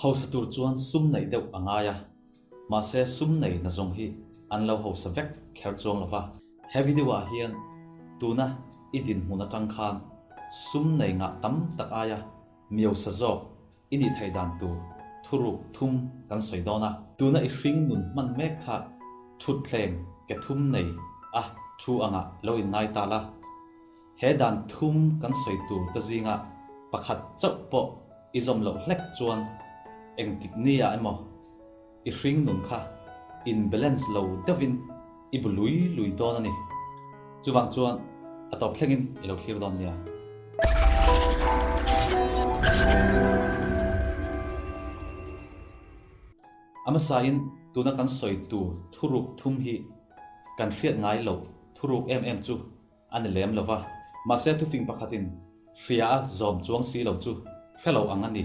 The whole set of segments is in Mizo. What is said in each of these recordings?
Hausa tur chuan sum neih deuh a ngai a, mahse sum nei nazawng hi an lo hausa vek kher chuang lo va. He video ah hian tuna i dinhmun atang khan sum nei ngah tam tak aia miosa zawk i nih theih dan tur thuruk thum kan sawi dawn a. Tuna i hring nun hman mek kha thutthleng ke thum nei a thu angah lo inngai ta la. He dan thum kan sawi tur te zinga pakhat chauh pawh i zawm loh hlek chuan engtik nia emaw i hring nun kha in balance lo deuhin i bu lui lui dawn a ni. Chuvang chuan a tawp thlengin i lo thlir dawn nia. A hmasain tuna kan sawi tur thuruk thum hi kan hriat ngai loh thuruk em em chu a ni lem lo va, mahse thufing pakhatin hria a zawm chuang si lo chu hre lo ang a ni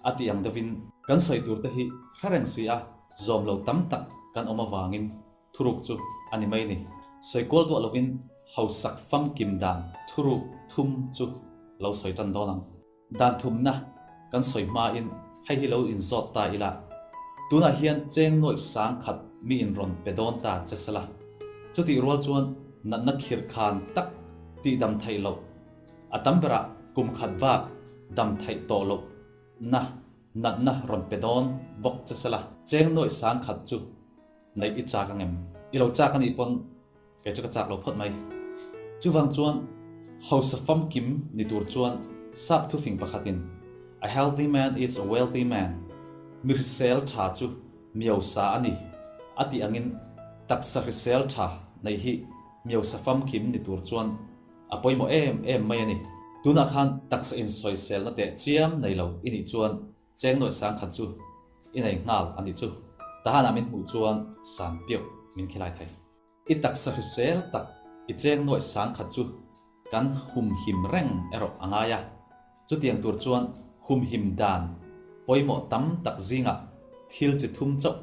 a tih ang deuhin kan sawi tur te hi hre reng si a zawm lo tam tak kan awm avangin thuruk chu a ni mai ni. Sawi kual duah lovin hausak famkim dan thuruk thum chu lo sawi tan dawn ang. Dan thumna kan sawi hmain hei hi lo inzawt ta ila, tunah hian cheng nuaih sang khat mi in rawn pe dawn ta che sela, chutih rual chuan natna khirh khan tak tih dam theih loh, a tam berah kum khat bak dam theih tawh loh na natna rawn pe dawn bawk che sela, cheng nuaih sang khat chu neih i chak angem? I lo chak anih pawn Kei chu ka chak lo phawt mai. Chuvang chuan hausa famkim ni tur chuan sap thufing pakhatin A healthy man is a wealthy man, mi hrisel tha chu miosa a ni, a tih angin taksa hrisel tha neih hi miosa famkim ni tur chuan a pawimawh em em mai a ni. Tunah khan taksa insawiselna teh chiam nei lo i nih chuan Cheng nuaih sang khat chu i nei nghal a nih chu. Tahanah min hmuh chuan san piauh min khilai thei. I taksa hrisel tak i cheng nuaih sang khat chu kan humhim reng erawh a ngai a. Chutiang tur chuan humhim dan pawimawh tam tak zingah thil chi thum chauh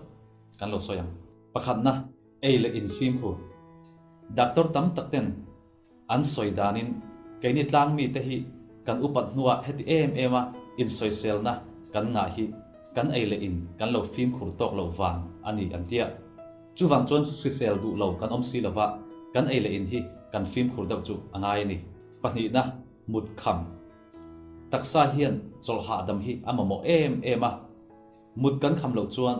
kan lo sawi ang. Pakhatna, ei leh in fimkhur. Doctor tam tak ten An sawi danin keini tlang mite hi kan upat hnuah heti em em a insawiselna kan ngah hi kan ei leh in kan lo fimkhur tawk loh vang a ni an tia. Chuvang chuan hrisel duh lo kan awm si lova kan ei leh in hi kan fimkhur deuh chu a ngai a ni. Pahnihna, mut kham. Taksa hian chawlh hahdam hi a mamawh em em a, mut kan kham loh chuan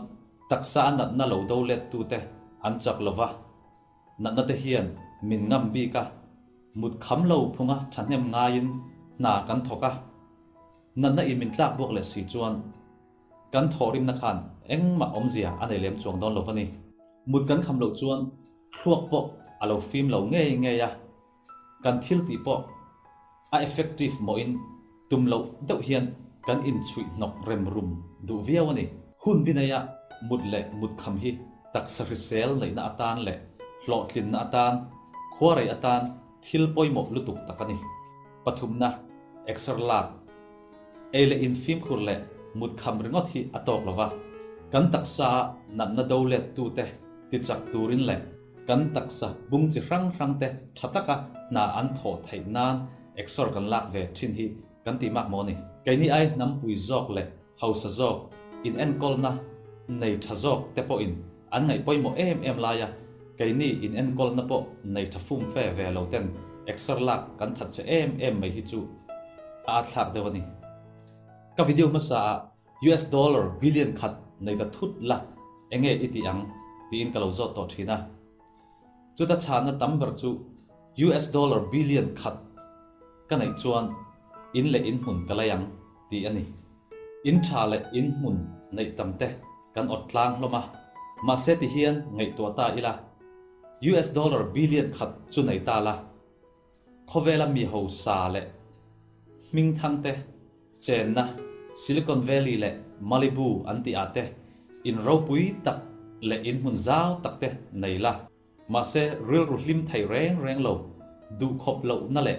taksa a natna lo do let tute an chak lova, Natna te hian min ngam bik a, mut kham lo phunga thahnem ngaiin hna kan thawk a, natna in min tlak buak leh si chuan kan thawhrimna khan engmah awmzia a nei lem chuang dawn lo va ni. Mut kan kham loh chuan thluak pawh a lo fim lo ngei ngei a, kan thil tih pawh a effective mawhin tum loh deuh hian kan inchhuih hnawk rem rum duh viau a ni. Hun bi neia mut leh mut kham hi taksa hrisel neihna atan leh hlawhtlinna atan, khuarei atan thil pawimawh lutuk tak a ni. Pathumna, Exer lak. Ei leh in fimkhur leh mut kham ringawt hi a tawk lo va, kan taksa a natna do let tute tichak turin leh Kan taksa bung chi hrang hrang te tha taka hna an thawh theih nan exor kan lak ve thin hi kan tih mak maw ni? Keini ai hnampui zawk leh hausa zawk, in enkawlna nei tha zawk te pawhin an ngaih pawimawh em em laia keini in enkawlna pawh nei tha fum fe ve lo ten exor lak kan that che em em mai hi chu a atthlak deuh a ni. Ka video hmasa ah US dollar billion khat nei ta thut la enge i tih ang tiin ka lo zawt tawh thin a. Chuta chhanna tam ber chu US dollar billion khat ka neih chuan in leh in hmun ka lei ang tih a ni. In tha leh in hmun neih tam te kan awt tlang hlawm a, mahse ti hian ngaihtuah ta ila US dollar billion khat chu nei ta la, Khawvela mi hausa leh hmingthang te chenna Silicon Valley leh Malibu an tih ah te in ropui tak leh in hmun zau tak te nei la. Mahse rilru hlim thei reng reng lo, duh khawp lohna leh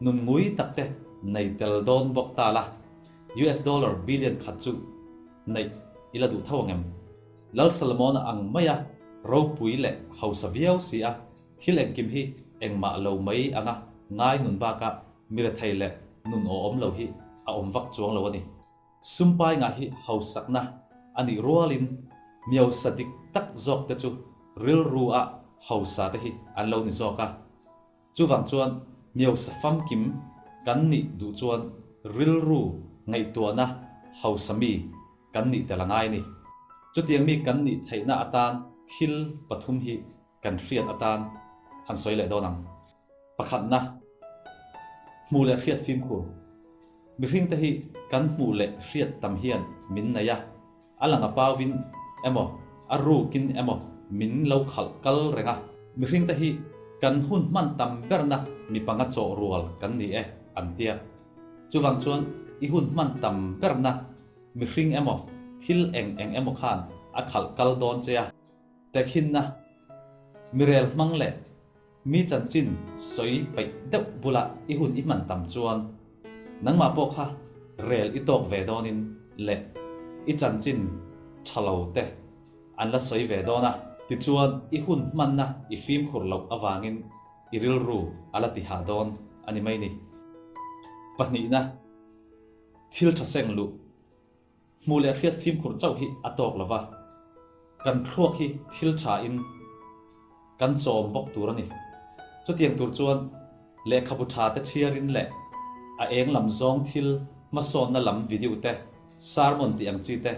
nun ngui tak te nei tel dawn bawk ta la, US dollar billion khat chu neih i la duh tho angem? Lal Solomon-a ang maia ropui leh hausa viau si a, Thil engkim hi engmah lo mai anga ngai nun bakah mi rethei leh nun awhawm lo hi a awm vak chuang lo a ni. Sumpai ngah hi hausakna a nih rualin miosa dik tak zawk te chu rilru ah hausa te hi an lo ni zawk a. Chuvang chuan miosa famkim kan nih duh chuan rilru ngaihtuahna hausa mi kan nih tel a ngai a ni. Chutiang mi kan nih theihna atan thil pathum hi kan hriat atan han sawi leh dawn ang. Pakhatna, hmuh leh hriat fimkhur. Mihringte hi kan hmuh leh hriat tam hian min nei a, a lang a pauvin emaw, a rukin emaw min lo khalh kal reng a. Mihringte hi kan hun hman tam berna mi panga chawh rual kan ni e, an tia. Chuvang chuan i hun hman tam berna mihring emaw, thil eng eng emaw khan a khalh kal dawn che a. Tehkhinna, mirel hmang leh Mi chanchin sawi peih deuh bulah i hun i hman tam chuan nangmah pawh kha rel i tawk ve dawnin leh i chanchin tha lo te an la sawi ve dawn a. Tichuan i hun hmanna i fimkhur loh avangin i rilru a la ti hah dawn a ni mai ni. Pahnihna, thil tha seng luh. Hmuh leh hriat fimkhur chauh hi a tawk lo va, kan thluak hi thil thain kan chawm bawk tur a ni. Chutiang tur chuan lehkhabu tha te chhiarin leh a eng lam zawng thil hmasawnna lam video te, sermon tih ang chi te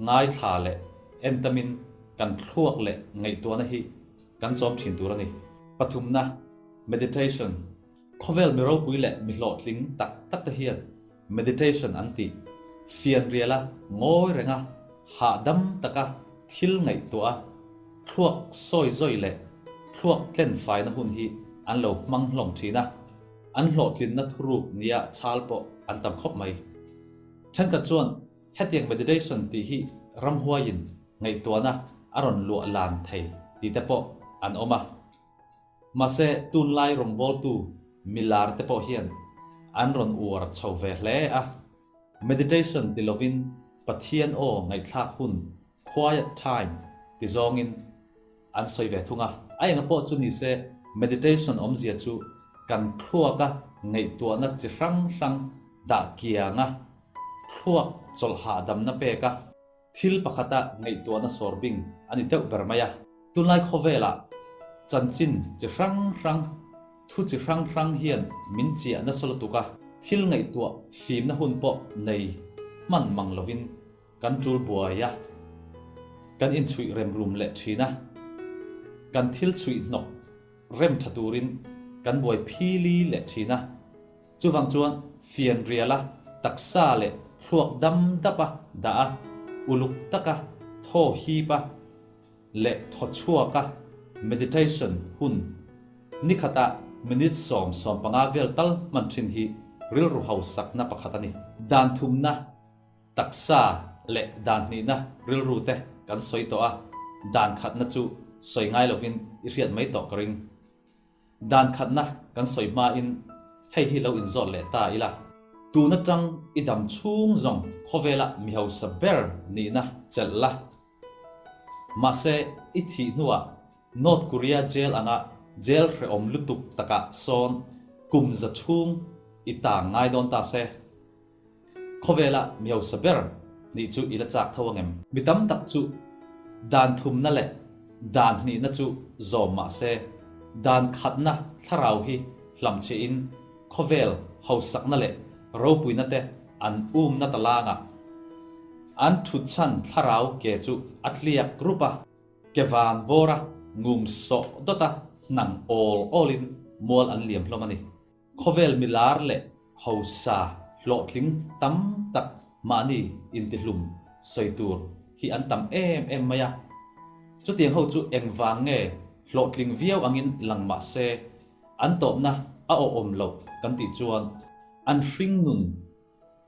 ngaithla leh entamin kan thluak leh ngaihtuahna hi kan chawm thin tur a ni. Pathumna, Meditation. Khawvel mi ropui leh mi hlawhtling tak tak te hian Meditation an tih, fianriala ngawi renga hahdam taka thil ngaihtuah a, thluak sawi zawi leh thluak tlen faina hun hi an lo hmang hlawm thin a, an hlawhtlinna thuruk nia chhal pawh an tam khawp mai. Thenkhat chuan hetiang meditation tih hi ramhuaiin ngaihtuahna a rawn luah lan thei tih te pawh an awm a. Mahse, tunlai rawngbawltu milar te pawh hian an rawn uar chho ve hle a. Meditation ti lovin Pathian aw ngaihthlak hun, quiet time, ti zawngin an sawi ve thung a. A enga pawh chu nise meditation awmzia chu kan thluaka ngaihtuahna chi hrang hrang dah kianga thluak chawlh hahdamna pek a. Thil pakhata ngaihtuahna sawr bing a ni deuh ber mai a. Tunlai khawvelah chanchin chi hrang hrang, thu chi hrang hrang hian min chiah nasa lutuk a. Thil ngaihtuah fimna hun pawh nei hman mang lovin kan tul buai a, kan inchhuih rem rum leh thin a. Kan thil chhuih hnawk rem tha turin kan buai phili leh thin a. Chuvang chuan fianriala taksa leh thluak dam dapa dah a, uluk taka thaw hip a leh thaw chhuak a meditation hun nikhatah minute 10, 15 vel tal hman thin hi rilru hausakna pakhat a ni. Dan thumna taksa leh dan hnihna rilru te kan sawi tawh a, dan khatna chu sawi ngai lovin i hriat mai tawh ka ring. Dan khatna kan sawi hmain hei hi lo inzawt leh ta ila. Tun atang i dam chhung zawng khawvela mi hausa ber nihna chelh la. Mahse i thih hnuah North Korea jail anga jail hrehawm lutuk takah sawn kum za chhung i tang ngai dawn ta se. Khawvela mi hausa ber nih chu i la chak tho angem? Mi tam tak chu dan thumna leh dan hnihna chu zawm mah se, dan khatna thlarau hi hlamchhiahin khawvel hausakna leh ropuina te an umna ta langah an thutchhan thlarau ke chu a tliak rup a. Ke van vawra ngum sawh dawta hnang awl awlin mual an liam hlawm a ni. Khawvel milar leh hausa hlawhtling tam tak mahni intihlum sawi tur hi an tam em em mai a. Chutiang ho chu engvang nge hlawhtling viau angin lang mah se an tawpna a awhawm loh kan tih chuan an hringnun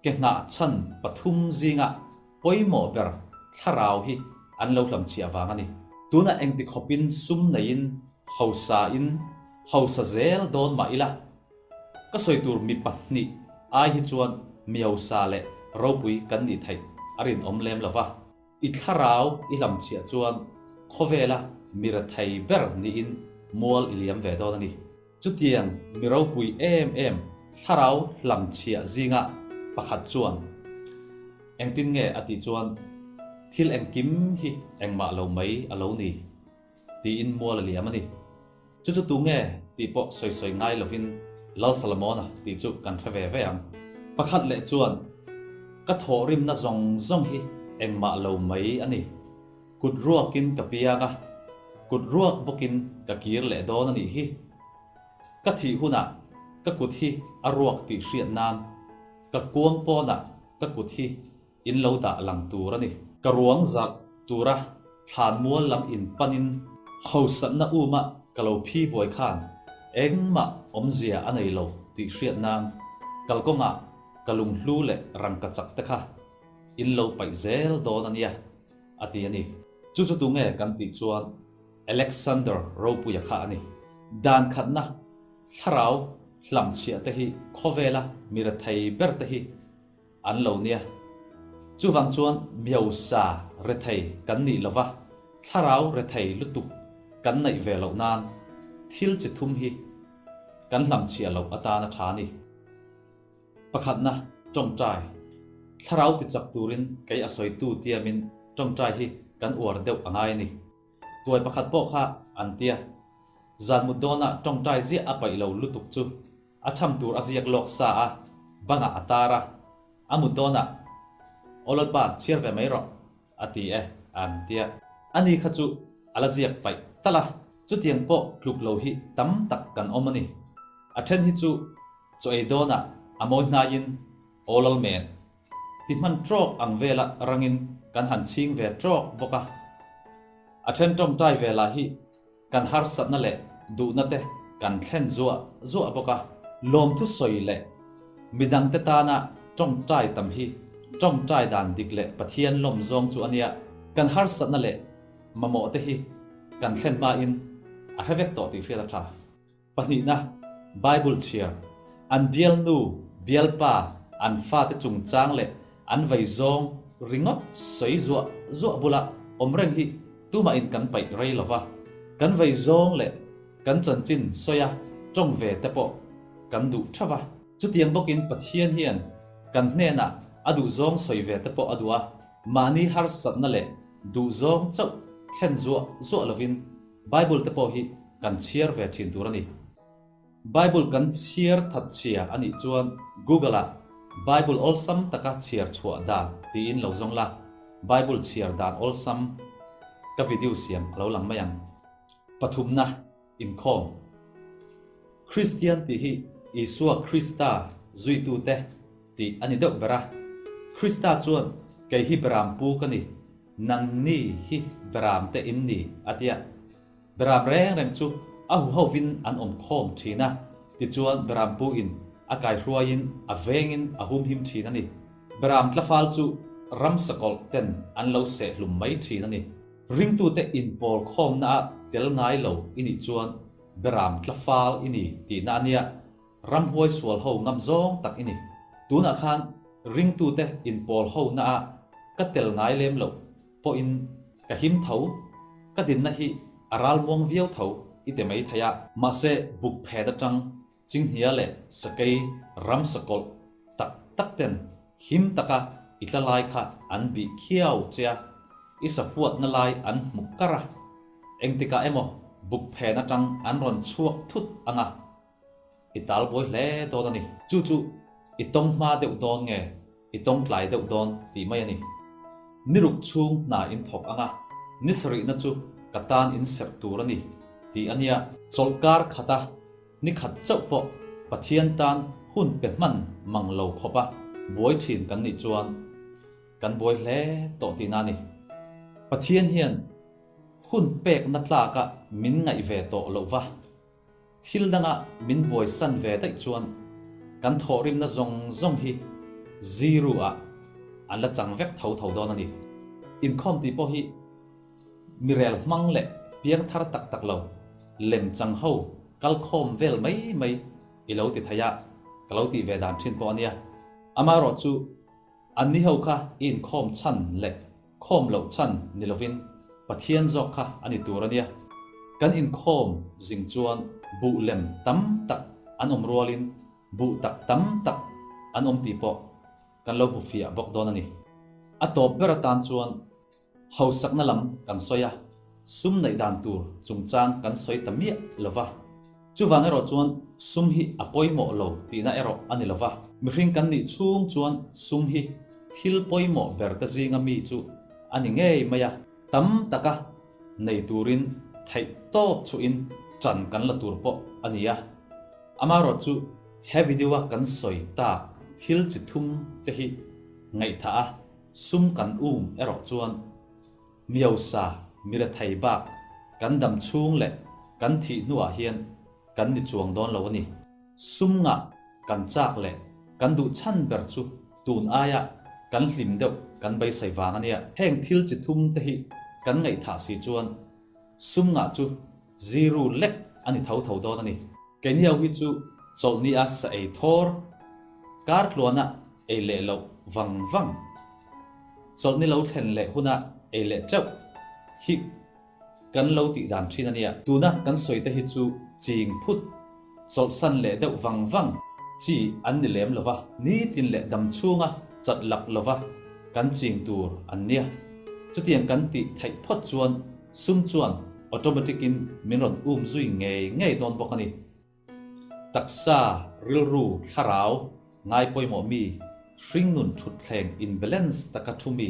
Ke nghah chhan pathum zinga pawimawh ber thlarau hi an lo hlamchhiah vang a ni. Tunah engti khawpin sum neiin hausa in hausa zel dawn mah ila, ka sawi tur mi pahnih ai hi chuan mi hausa leh ropui kan nih theih a rinawm lem lo va. I thlarau i hlamchhiah chuan khawvela mi rethei ber niin mual i liam ve dawn a ni. Chutiang mi ropui em em thlarau hlamchhiah zinga pakhat chuan. Engtin nge a tih chuan thil engkim hi engmah lo mai a lo ni tiin mual a liam a ni. Chu chu tu nge tih pawh sawi sawi ngai lovin Lal Solomona tih chu kan hre ve ve ang. Pakhat leh chuan ka thawhrimna zawng zawng hi engmah lo mai a ni. Kut ruakin ka piang a, kut ruak bawkin ka kir leh dawn a nih hi. Ka thih hunah ka kut hi a ruak tih hriat nan ka kuang pawnah ka kut hi in lo dah lang tur a ni. Ka ruang zarh tura thlan mual lam in panin hausatna uma ka lo phi buai khan engmah awmzia a nei lo tih hriat nan kalkawngah ka lunghlu leh rangkachak te kha in lo paih zel dawn a nia a ti a ni. Chu chu tunge kan tih chuan Alexander Ropuia kha a ni. Dan khatna thlarau hlamchhiah te hi khawvela mi rethei ber te hi an lo nia. Chuvang chuan miosa rethei kan nih lova, thlarau rethei lutuk kan neih ve loh nan thil chi thum hi kan hlamchhiah loh atan a tha a ni. Pakhatna, tawngtai. Thlarau tichak turin kei a sawitu tiamin tawngtai hi kan uar deuh a ngai a ni. Tuai pakhat pawh kha an tia. Zan mut dawnah tawngtai ziah a paih lo lutuk chu a cham tur a ziak lawk sa a, bangah a tar a, a mut dawnah, Aw Lalpa, chhiar ve mai rawh, a ti e, an tia. Ani kha chu a la ziak paih tal a, chutiang pawh tluk lo hi tam tak kan awm a ni. A then hi chu chaw ei dawnah a mawi hnaiin, Aw Lalmen, Ti hman trawk ang vela rangin kan han chhing ve trawk bawk a. A then tawngtai ve lah hi kan harsatna leh duhna te kan thlen zuah zuah bawk a. Lawmthu sawi leh midangte tana tawngtai tam hi tawngtai dan dik leh Pathian lawm zawng chu a nia. Kan harsatna leh mamawh te hi kan thlen hmain a hre vek tawh tih hriat a tha. Pahnihna, Bible chhiar. An bialnu, bialpa, an fate chungchang leh an vei zawng ringawt sawi zuah zuah bula awm reng hi tumahin kan paih rei lo va. Kan vei zawng leh kan chanchin sawia tawng ve te pawh kan duh tha va. Chutiang bawkin Pathian hian kan hnenah a duhzawng sawi ve te pawh a duh a, mahni harsatna leh duhzawng chauh thlen zuah zuah lovin Bible te pawh hi kan chhiar ve thin tur a ni. Bible kan chhiar that chhia a nih chuan Google ah Bible awlsam taka chhiar chhuah dan tiin lo zawng la, Bible chhiar dan awlsam ka video siam a lo lang mai ang. Pathumna, Inkhawm. Kristian tih hi Isua Krista zuitute tih a ni deuh ber a. Krista chuan kei hi berampu ka ni, Nangni hi Beram te in ni, a ti a. Beram reng reng chu a huhovin an awm khawm thin a, tichuan Beram pu in a kaihruaiin a vengin a humhim thin a ni. Beram tlafal chu ramsa kawlh ten an lo seh hlum mai thin a ni. Ringtute inpawl khawmna a tel ngai lo i nih chuan Beram tlafal i ni tihna a nia. Ramhuai sual ho ngam zawng tak i ni. Tunah khan ringtute inpawl ho na ah ka tel ngai lem loh pawhin ka him tho, ka dinna hi a ral muang viau tho i ti mai thei a. Mahse buk phet atang Chinghnia leh Sakei ram sakawlh tak tak ten him taka i tla lai kha an bih khiau che a, i sahuatna lai an hmu kar a, engtikah emaw buk phen atang an rawn chhuak thut ang a. I tal buai hle dawn a ni. Chu chu i tawng hma deuh dawn nge i tawng tlai deuh dawn tih mai a ni. Ni ruk chhung hna in thawk ang a, ni sarihna chu ka tan in serh tur a ni tih a nia. Chawlhkar khata ni khat chauh pawh Pathian tan hun pe hman mang lo khawpa buai thin kan nih chuan kan buai hle tawh tihna a ni. Pathian hian hun pekna tlaka min ngaih ve tawh loh va. Thil danga min buaisan ve daih chuan kan thawhrimna zawng zawng hi zero ah an la chang vek tho tho dawn a ni. Inkhawm tih pawh hi mirel hmang leh piang thar tak tak lo, lem chang ho kal khawm vel mai mai i lo ti thei a, ka lo tih ve dan thin pawh a nia. Amaherawhchu Anni ho kha i inkhawm chhan leh khawm loh chhan ni lovin Pathian zawk kha a ni tur a nia. Kan inkhawm zing chuan buh lem tam tak an awm rualin buh tak tam tak an awm tih pawh kan lo hmu fiah bawk dawn a ni. A tawp ber atan chuan hausakna lam kan sawi a, sum neih dan tur chungchang kan sawi ta miah lo va. Chuvang erawh chuan sum hi a pawimawh lo tihna erawh a ni lo va. Mihring kan nih chhung chuan sum hi thil pawimawh ber te zinga mi chu a ni ngei mai a. Tam taka nei turin theih tawp chuhin chan kan la tur pawh a ni a. Amaherawh chu he video a kan sawi tak thil chi thum te hi ngaihthah a sum kan um erawh chuan Miosa mirethei bak kan dam chhung leh kan thih hnuah hian kan ni chuang dawn lo a ni. Sum ngah kan chak leh kan duh chhan ber chu tun aia kan hlim deuh kan beisei vang a nia. Heng thil chi thum te hi kan ngaihthah si chuan sum ngah chu zero lek a ni tho tho dawn a ni. Keini ho hi chu chawlhni a sa ei thawr, kar tluana ei leh loh vang vang, chawlhni lo thlen leh huna ei leh teuh hi kan lo tih dan thin a nia. Tuna kan sawi te hi chu ching phut, chawlhsan leh deuh vang vang chi an ni lem lova, nitin leh dam chhunga chat lak lova kan ching tur an nia. Chutiang kan tih theih phawt chuan sum chuan automatic in min rawn um zui ngei ngei dawn bawk a ni. Taksa, rilru, thlarau, ngai pawimawh mi, hringnun thutthleng in balance taka thu mi,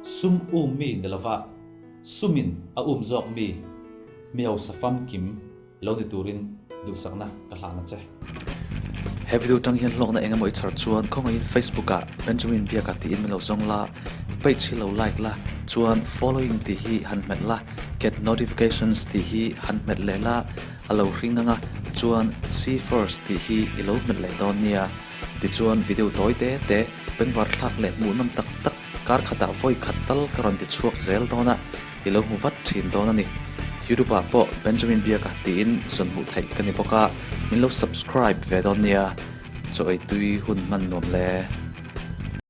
sum um mi ni lova sumin a um zawk mi, mi hausa famkim lo ni turin duhsakna ka hlan a che. He video tang hian hlawkna eng emaw i chhar chuan khawngaihin Facebook ah Benjamin Biaka tiin min lo zawng la, page hi lo like la, chuan following tih hi han hmet la, get notifications tih hi han hmet leh la, a lo hring ang a, chuan see first tih hi i lo hmet leh dawn nia. Tichuan video tawi te te, bengvar thlak leh hmuhnawm tak tak kar khatah vawi khat tal ka rawn ti chhuak zel dawn a, i lo hmu vat thin dawn a ni. YouTube ah pawh Benjamin Biaka tiin zawn hmuh theih ka ni bawk a, min lo subscribe ve dawn nia. Chaw ei tui hun hman nuam le.